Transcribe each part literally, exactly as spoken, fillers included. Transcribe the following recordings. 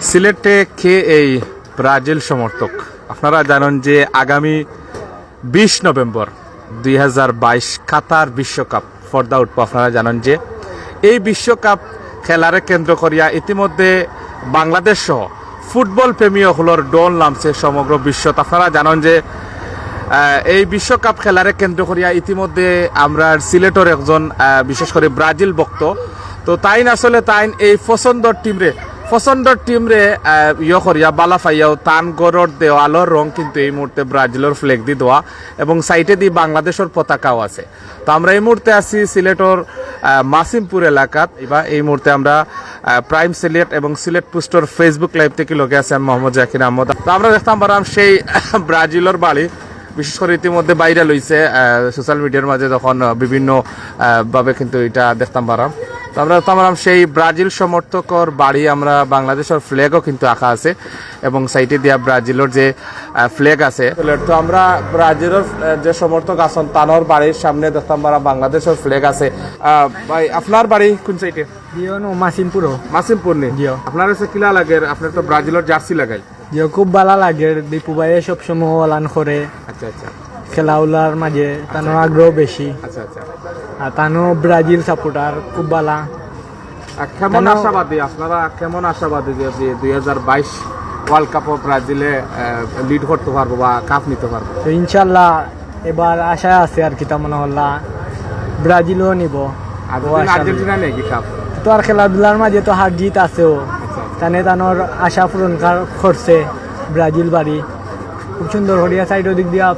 সিলেটে কে এই ব্রাজিল সমর্থক? আপনারা জানেন যে আগামী বিশ নভেম্বর দুই হাজার বাইশ কাতার বিশ্বকাপ পর্দা উঠবো। আপনারা জানেন যে এই বিশ্বকাপ খেলারে কেন্দ্র করিয়া ইতিমধ্যে বাংলাদেশ সহ ফুটবল প্রেমী অকলর ঢল নামছে সমগ্র বিশ্বত। আপনারা জানেন যে আহ, এই বিশ্বকাপ খেলারে কেন্দ্র করিয়া ইতিমধ্যে আমরা সিলেটর একজন আহ, বিশেষ করে ব্রাজিল ভক্ত, তো তাইন আসলে তাইন এই পছন্দর টিমরে পছন্দর টিমরে আহ, ইয়ে করিয়া বালা পাইয়াও তান ঘরর দেওয়ালর রং কিন্তু এই মুহূর্তে ব্রাজিলর ফ্ল্যাগ দি দেওয়া এবং সাইডে দি বাংলাদেশর পতাকাও আছে। তো আমরা এই মুহূর্তে আছি সিলেটর আহ, মাসিমপুর এলাকাত। এবার এই মুহূর্তে আমরা আহ, প্রাইম সিলেট এবং সিলেট পোস্টর Facebook লাইভ থেকে লগে আছে আমি মোহাম্মদ জাকির আহমদ। তো আমরা দেখতাম পারাম সেই ব্রাজিলর বাড়ি, বিশেষ করে ইতিমধ্যে ভাইরাল হইছে সোশ্যাল মিডিয়ার মাঝে, যখন আহ, বিভিন্ন আহ, ভাবে কিন্তু এটা দেখতাম পারাম। তো আমরা দেখতাম পারাম সেই ব্রাজিল সমর্থকর বাড়ি, আমরা বাংলাদেশর ফ্ল্যাগও কিন্তু আঁকা আছে এবং সাইডে দিয়া ব্রাজিলর যে ফ্ল্যাগ আছে। তো আমরা ব্রাজিলর আহ, যে সমর্থক আছেন তানর বাড়ির সামনে দেখতাম পারাম বাংলাদেশর ফ্ল্যাগ আছে। আহ, ভাই, আপনার বাড়ি কোন সাইডে? জিও নো মাসিমপুরও। মাসিমপুর নি? জিও। আপনার কাছে কিলা লাগে? আপনার তো ব্রাজিলর জার্সি লাগাই। জিও, খুব ভালা লাগে, দীপু ভাইয়ে সবসময় অলান করে। আচ্ছা, আচ্ছা। খেলাধুলার মাঝে তানোর আগ্রহ বেশি। আচ্ছা, আচ্ছা। আর তানো ব্রাজিল সাপোর্টার, খুব ভালা। আর কেমন আশাবাদী আপনারা, কেমন আশাবাদী যে দুই হাজার বাইশ ওয়ার্ল্ড কাপও ব্রাজিলে লিড করতে পারবো বা কাপ নিতে পারবো? তো ইনশাল্লাহ এবার আশা আছে আর কি, তা মনে হল্লা ব্রাজিলও নিব। আর ও আশা আর্জেন্টিনা নেই কি কাপ? তো আর খেলাধুলার মাঝে তো হার জিত আছেও, তানে তানোর আশা পূরণ কর- করছে ব্রাজিল বাড়ি। খুব সুন্দর করিয়া সাইড দিক দিয়া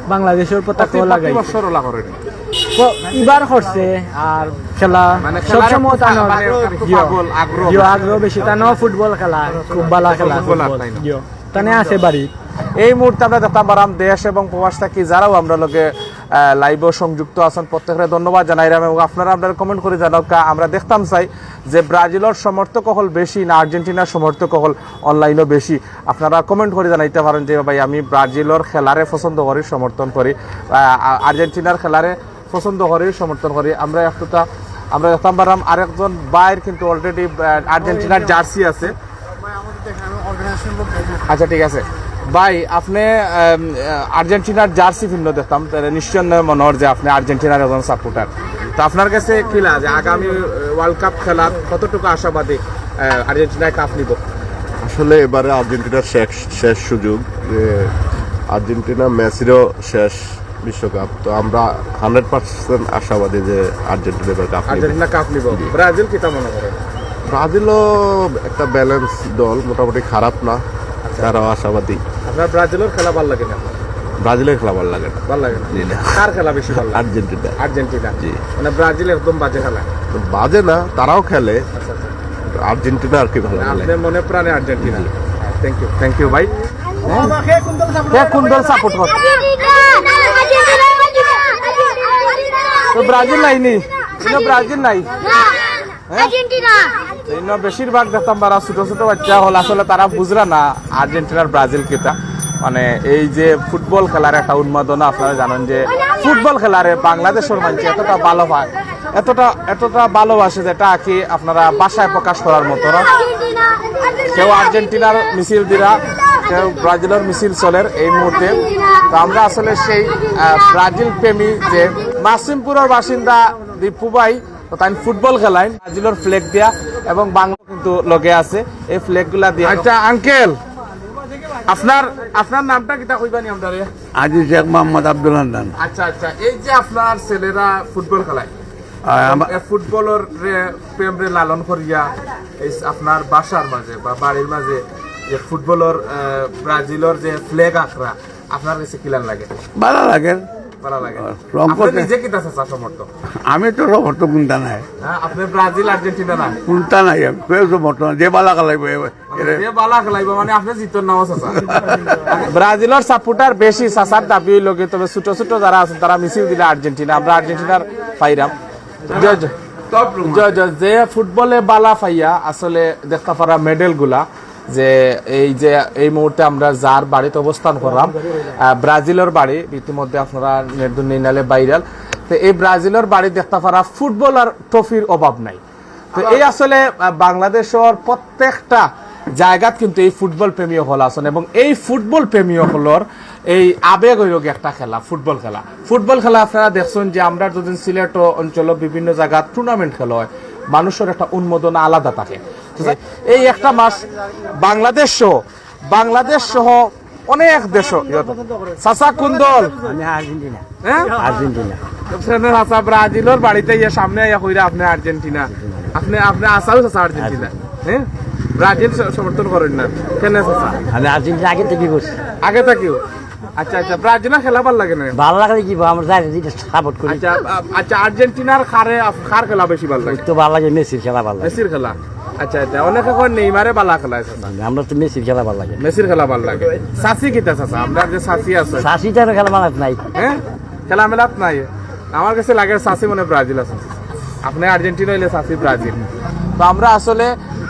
বাংলাদেশর পতাকাও প্রতি লাগাই। বছর ওলা করে নি? তো ইবার করছে আর খেলা মানে সবসময় তানোর মানে একটু জিও, পাগল, আগ্রহ। জিও, আগ্রহ বেশি। তানো ফুটবল খেলা, খুব ভালা খেলা ফুটবল আর ফুটবল। তাই না? জিও, তানে আছে বাড়ি। এই মুহূর্তে আমরা দেখতাম পারাম দেশ এবং প্রবাস থাকি যারাও আমরা লগে লাইভও সংযুক্ত আছেন, প্রত্যেকরে ধন্যবাদ জানাইরাম এবং আপনারা আপনারা কমেন্ট করে জানাউক্কা। আমরা দেখতাম চাই যে ব্রাজিলর সমর্থক অকল বেশি না আর্জেন্টিনার সমর্থক অকল অনলাইনও বেশি। আপনারা কমেন্ট করে জানাইতে পারেন যে ভাই আমি ব্রাজিলর খেলারে পছন্দ করি, সমর্থন করি, আহ, আ- আর্জেন্টিনার খেলারে পছন্দ করি, সমর্থন করি। আমরা একটা আমরা দেখতাম পারাম আরেকজন ভাইর কিন্তু অলরেডি আর্জেন্টিনার জার্সি আছে। আচ্ছা, ঠিক আছে ভাই, আপনি আম, আহ, আর্জেন্টিনার জার্সি ভিন্ন দেখতাম, তাহলে নিশ্চয় মনে হয় যে আপনি আর্জেন্টিনার একজন সাপোর্টার। তো আপনার কাছে কি লাগে আগামী ওয়ার্ল্ড কাপ খেলার কতটুকু আশাবাদী আহ, আর্জেন্টিনায় কাপ নিব? আসলে এবারে আর্জেন্টিনার শেষ শেষ সুযোগ যে আর্জেন্টিনা মেসিরও শেষ বিশ্বকাপ। তো আমরা হান্ড্রেড পার্সেন্ট আশাবাদী যে আর্জেন্টিনা এবার কাপ নিবে। আর্জেন্টিনা কাপ নিব। ব্রাজিল কিতা মনে করে? ব্রাজিলও একটা ব্যালেন্স দল, মোটামুটি খারাপ না, তারাও আশাবাদী। আপনার ব্রাজিলের খেলা ভালো লাগে না? ব্রাজিলের খেলা ভালো লাগে না। ভালো লাগে না? জি না। কার খেলা বেশি ভালো লাগে? আর্জেন্টিনা। আর্জেন্টিনা। জি। মানে ব্রাজিল একদম বাজে খেলা। বাজে না, তারাও খেলে। আচ্ছা, আচ্ছা। আর্জেন্টিনা আর কি ভালো লাগে। আপনার মনে প্রাণে Argentina. Thank you, thank you ভাই। কে কোন দল সাপোর্ট করে? তো ব্রাজিল নাই নি? ইনো ব্রাজিল নাই। আর্জেন্টিনা। ইনো বেশিরভাগ দেখতাম পারা ছোট ছোট বাচ্চা হল, আসলে তারা বুঝরা না আর্জেন্টিনার ব্রাজিল কিতা। মানে এই যে ফুটবল খেলার একটা উন্মাদনা, আপনারা জানেন যে ফুটবল খেলারে বাংলাদেশের মানুষ এতটা ভালো পায়, এতটা এতটা ভালোবাসে, যেটা কি আপনারা ভাষায় প্রকাশ করার মতো না। কেউ আর্জেন্টিনার মিছিল দিরা, কেউ ব্রাজিলের মিছিল চলের এই মুহূর্তে। তো আমরা আসলে সেই আহ, ব্রাজিল প্রেমী যে মাসিমপুরের বাসিন্দা দীপু ভাই, তো তাই ফুটবল খেলাইন ব্রাজিলের ফ্ল্যাগ দিয়া এবং বাংলা কিন্তু লগে আছে এই ফ্ল্যাগ গুলা দিয়া। আচ্ছা আঙ্কেল, আপনার আপনার নামটা কিতা কইবানি আমরারে? আজি শেখ মোহাম্মদ আব্দুল হান্নান। আচ্ছা আচ্ছা, এই যে আপনার ছেলেরা ফুটবল খেলায়, আর আমা- এ ফুটবলর রে প্রেম রে লালন করিয়া এই আপনার বাসার মাঝে বা বাড়ির মাঝে যে ফুটবলর আহ, ব্রাজিলর যে ফ্ল্যাগ আঁকরা, আপনার কাছে কিলান লাগে? ভালা লাগে। ভালো লাগে। রং আপনি করতে- নিজে কিতা চাচা সমর্থক? আমি তো সমর্থক কোনটা নাই, হ্যাঁ, আপনি ব্রাজিল আর্জেন্টিনা না? কোনটা নাই, আমি কেউ সমর্থক নাই। যে ভালা খেলাইব, এ- এ- যে বালা খেলাইব মানে আপনি জিতন নাও চাচা। ব্রাজিলের সাপোর্টার বেশি চাচার দাবি হইল কি, তবে ছোট ছোট যারা আছেন তারা মিছিল দিলে আর্জেন্টিনা, আমরা আর্জেন্টিনার পাইরাম। জয় জয়। জয় জয়। যে ফুটবলে বালা পাইয়া আসলে দেখতে পারা মেডেল গুলা, যে এই যে এই মুহূর্তে আমরা যার বাড়িতে অবস্থান করলাম, আহ, ব্রাজিলের বাড়ি, ইতিমধ্যে আপনারা নেটদুন নিনালে ভাইরাল। তো এই ব্রাজিলের বাড়ি দেখতে পারা ফুটবল আর ট্রফির অভাব নাই। তো এই আসলে আহ, বাংলাদেশের প্রত্যেকটা জাগাত কিন্তু এই ফুটবল প্রেমী অকল আছইন এবং এই ফুটবল প্রেমী অকলর এই আবেগ অইলো গিয়া একটা খেলা, ফুটবল খেলা। ফুটবল খেলা আপনারা দেখছইন যে আমরা যদি সিলেট অঞ্চল বিভিন্ন জাগাত টুর্নামেন্ট খেলা অয়, মানুষর একটা উন্মাদনা আলাদা থাকে। তো এই একটা মাস বাংলাদেশ সহ, বাংলাদেশ সহ অনেক দেশ। চাচা কোন দল? আমি আর্জেন্টিনা। হ্যাঁ? আর্জেন্টিনা। আপনার চাচা ব্রাজিলর বাড়িতে ইয়া সামনে আইয়া কইরা আপনি আর্জেন্টিনা। আপনি, আপনি আছাউ চাচা আর্জেন্টিনা। হ্যাঁ? ব্রাজিল স-, সমর্থন করেন না। কেন চাচা? আমি আর্জেন্টিনা আগে থেকে করছি। আগে থাকিও? আচ্ছা, আচ্ছা, ব্রাজিলের খেলা ভালা লাগে না? ভালা লাগে কি বা, আমরা জানি যেটা সাপোর্ট করি। আচ্ছা, আ-, আচ্ছা, আর্জেন্টিনার কারে আপ-, কার খেলা বেশি ভালা লাগে? তো ভালা লাগে, মেসির খেলা ভালা লাগে। মেসির খেলা। আচ্ছা, আচ্ছা, অনেকে কয় নেইমারে ভালা খেলায় চাচা। আমরা তো মেসির খেলা ভালা লাগে। মেসির খেলা ভালা লাগে। চাচি কিতা চাচা? আমরা যে চাচি আছে। চাচি তো খেলা মানাত নাই। হ্যাঁ? খেলা মেলাত নাই। আমার কাছে লাগে চাচি মনে ব্রাজিল আছে। আপনি আর্জেন্টিনা অইলে চাচি ব্রাজিল। তো আমরা আসলে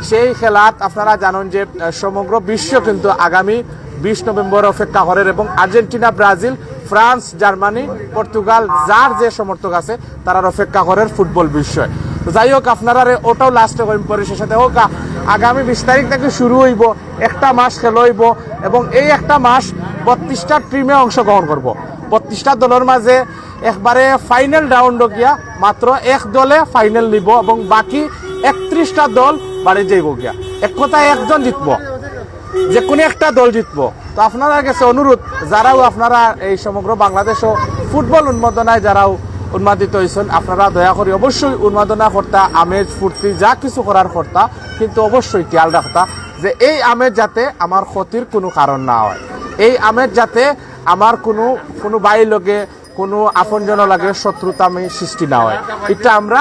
সেই খেলাত আপনারা জানেন যে, আহ, সমগ্র বিশ্ব কিন্তু আগামী বিশ নভেম্বর অপেক্ষা করের এবং Argentina, Brazil, France, Germany, Portugal, যার যে সমর্থক আছে, তারার অপেক্ষা করের ফুটবল বিষয়। তো যাই হোক, আপনারারে ওটাও লাস্টে কইম, পরে শেষে হোক, আ-, আগামী বিশ তারিখ থেকে শুরু অইবো, একটা মাস খেলা অইবো এবং এই একটা মাস বত্রিশটা টিমে অংশগ্রহণ করবো। বত্রিশটা দলর মাঝে একবারে ফাইনাল রাউন্ড গিয়া মাত্র এক দলে ফাইনাল নিবো এবং বাকি একত্রিশটা দল বাড়ি যাইবো গিয়া। এক কথায় একজন জিতবো, যে কোনো একটা দল জিতবো। তো আপনারার কাছে অনুরোধ, যারাও আপনারা এই সমগ্র বাংলাদেশও ফুটবল উন্মাদনায় যারাও উন্মাদিত অইছইন, আপনারা দয়া করি অবশ্যই উন্মাদনা করতা, আমেজ ফুর্তি যা কিছু করার করতা, কিন্তু অবশ্যই খেয়াল রাখতা যে এই আমেজ যাতে আমার ক্ষতির কোনো কারণ না হয়, এই আমেজ যাতে আমার কোনো, কোনো ভাই লগে, কোনো আপনজন লগে শত্রুতা আমি সৃষ্টি না হয়, এটা আমরা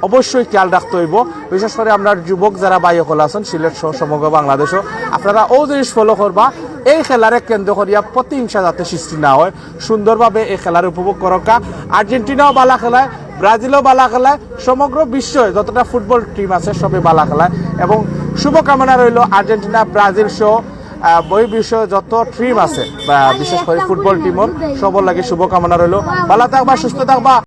অবশ্যই খেয়াল রাখতে অইবো। বিশেষ করে আমরা যুবক যারা ভাই অকল আছইন সিলেট সহ সমগ্র বাংলাদেশও, আপনারা অউ জিনিস ফলো করবা, এই খেলারে কেন্দ্র করিয়া প্রতিহিংসা যাতে সৃষ্টি না হয়, সুন্দরভাবে এই খেলার উপভোগ করউক্কা। আর্জেন্টিনাও ভালা খেলায়, ব্রাজিলও ভালা খেলায়, সমগ্র বিশ্বে যতটা ফুটবল টিম আছে সবে ভালা খেলায় এবং শুভকামনা রইলো আর্জেন্টিনা, ব্রাজিল সহ, আহ, বহির্বিশ্বে যত টিম আছে, বা বিশেষ করে ফুটবল টিমর সবর লাগি শুভকামনা রইলো। ভালা থাকবা, সুস্থ থাকবা।